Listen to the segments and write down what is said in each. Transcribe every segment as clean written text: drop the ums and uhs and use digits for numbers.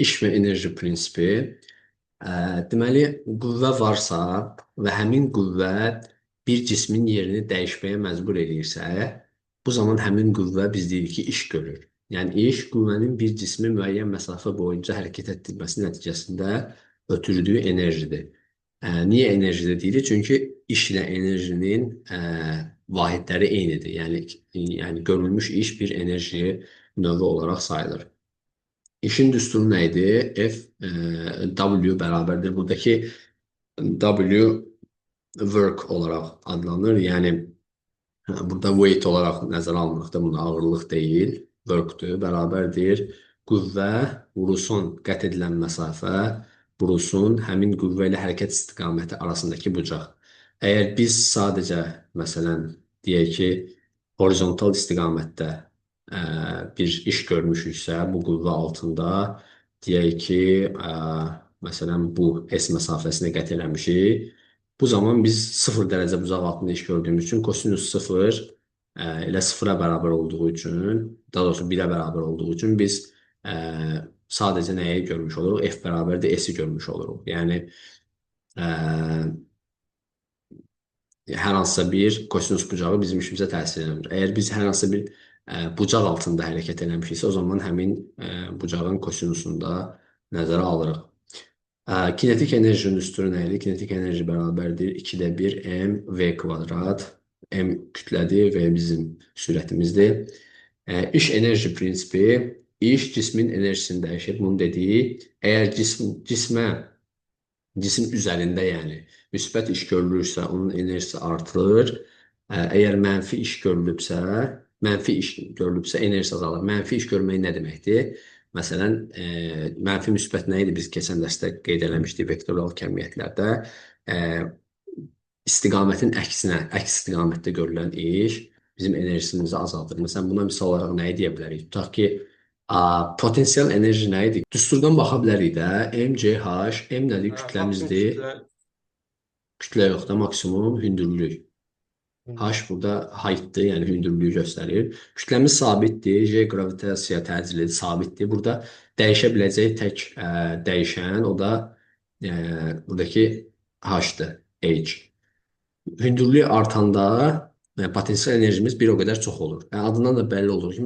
İş və enerji prinsipi. Deməli, qüvvə varsa və həmin qüvvə bir cismin yerini dəyişməyə məcbur eləyirsə, bu zaman həmin qüvvə biz deyirik ki, iş görür. Yəni, iş qüvvənin bir cismi müəyyən məsafə boyunca hərəkət etdirməsi nəticəsində ötürdüyü enerjidir. Niyə enerjidir deyirik? Çünki iş ilə enerjinin vahidləri eynidir. Yəni görülmüş iş bir enerji növü olaraq sayılır. İşin düsturu nə idi? F, W bərabərdir. Buradakı W work olaraq adlanır. Yəni burada weight olaraq nəzərə alınırıq da, bunu ağırlıq deyil, work'dur, bərabərdir. Qüvvə vurulsun qət edilən məsafə, vurulsun həmin qüvvə ilə hərəkət istiqaməti arasındakı bucaq. Əgər biz sadəcə, məsələn, deyək ki, horizontal istiqamətdə bir iş görmüşüksə, bu qüvvə altında, deyək ki, məsələn, bu S məsafəsini qət eləmişik. Bu zaman biz 0 dərəcə bucaq altında iş gördüyümüz üçün kosinus 0 elə 0-a bərabər olduğu üçün, daha doğrusu 1-ə bərabər olduğu üçün biz sadəcə nəyi görmüş oluruq? F bərabərdir S-i görmüş oluruq. Yəni, hər hansısa bir kosinus bucağı bizim işimizə təsir eləmir. Əgər biz hər hansısa bir bucaq altında hərəkət eləmişiksə, o zaman həmin bucağın kosinusunu da nəzərə alırıq. Kinetik enerjinin düsturu nə idi? Kinetik enerji bərabərdir 2-də 1 m v kvadrat. M kütlədir, V bizim sürətimizdir. İş enerji prinsipi, iş cismin enerjisini dəyişir. Bunun dediyi, əgər cisim üzərində, yəni müsbət iş görülürsə, onun enerjisi artır. Əgər mənfi iş görülübsə, enerjisi azalır. Mənfi iş görmək nə deməkdir? Məsələn, mənfi müsbət nə idi? Biz keçən dərsdə qeyd eləmişdik vektorial kəmiyyətlərdə. İstiqamətin əksinə, əks istiqamətdə görülən iş bizim enerjisimizi azaldır. Məsələn, buna misal olaraq nəyi deyə bilərik? Tutaq ki, potensial enerji nə idi? Düsturdan baxa bilərik də. M, C, H, M nədir? Kütləmizdir. Kütlə yox da, maksimum hündürlük. H burada height'dır, yəni hündürlüyü göstərir. Kütləmiz sabitdir, J qravitasiya təcilidir, sabitdir. Burada dəyişə biləcək tək dəyişən, o da buradakı H-dır, H. Hündürlük artanda potensial enerjimiz bir o qədər çox olur. Yəni, adından da bəlli olur ki,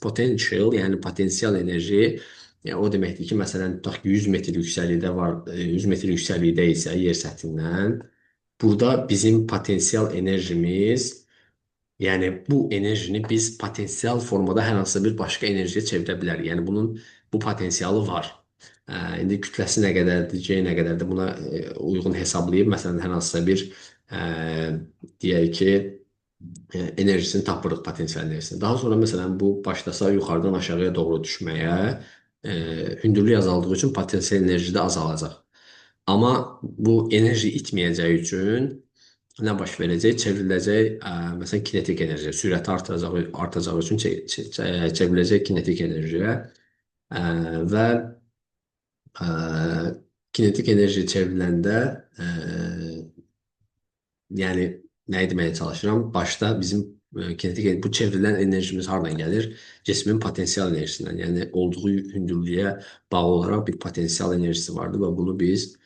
potential, yəni potensial enerji, yəni, o deməkdir ki, məsələn, tutaq ki, 100 metr yüksəklikdə var, 100 metr yüksəklikdə isə yer səthindən, burada bizim potensial enerjimiz, yəni bu enerjini biz potensial formada hər hansısa bir başqa enerjiyə çevirə bilərik. Yəni bunun bu potensialı var. İndi kütləsi nə qədərdir, C nə qədərdir, buna uyğun hesablayıb, məsələn, hər hansısa bir deyək ki, enerjisini tapırıq, potensial enerjisini. Daha sonra, məsələn, bu başlasa yuxarıdan aşağıya doğru düşməyə, hündürlük azaldığı üçün potensial enerji də azalacaq. Amma bu enerji itməyəcəyi üçün nə baş verəcək? Çevriləcək, məsələn, kinetik enerjiyə, sürəti artacağı üçün çevriləcək kinetik enerjiyə və kinetik enerji çevriləndə, yəni nə deməyə çalışıram? Başda bizim kinetik, bu çevrilən enerjimiz hardan gəlir? Cismin potensial enerjisindən, yəni olduğu hündürlüyə bağlı olaraq bir potensial enerjisi vardır və bunu biz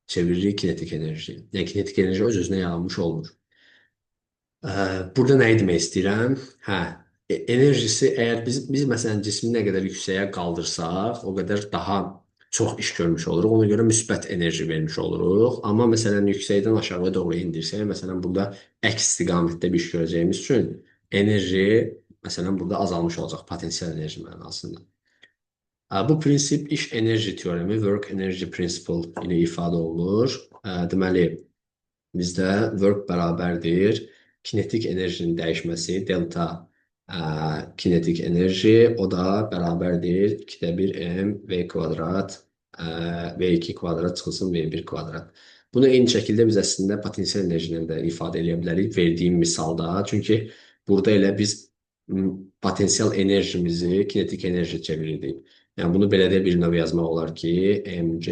çeviririk kinetik enerjiyə. Yəni kinetik enerji öz-özünə yaranmış olmur. Burada nəyi demək istəyirəm? Hə, enerjisi əgər biz məsələn cismi nə qədər yüksəyə qaldırsaq, o qədər daha çox iş görmüş oluruq. Ona görə müsbət enerji vermiş oluruq. Amma məsələn yüksəkdən aşağıya doğru indirsək, məsələn burada əks istiqamətdə bir iş görəcəyimiz üçün enerji məsələn burada azalmış olacaq potensial enerji mənasında. Bu prinsip iş enerji teoremi, work energy principle ilə ifadə olunur. Deməli, bizdə work bərabərdir kinetik enerjinin dəyişməsi, delta kinetik enerji, o da bərabərdir 2-də 1 m v kvadrat, v2 kvadrat çıxılsın v1 kvadrat. Bunu eyni şəkildə biz əslində potensial enerji ilə də ifadə edə bilərik verdiyim misalda. Çünki burada elə biz potensial enerjimizi kinetik enerji çevirirdik. Yəni bunu belə də bir növ yazmaq olar ki, mc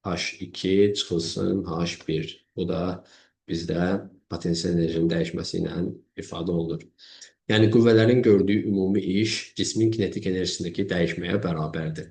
H2 çıxılsın H1. Bu da bizdə potensial enerjinin dəyişməsi ilə ifadə olunur. Yəni qüvvələrin gördüyü ümumi iş cismin kinetik enerjisindəki dəyişməyə bərabərdir.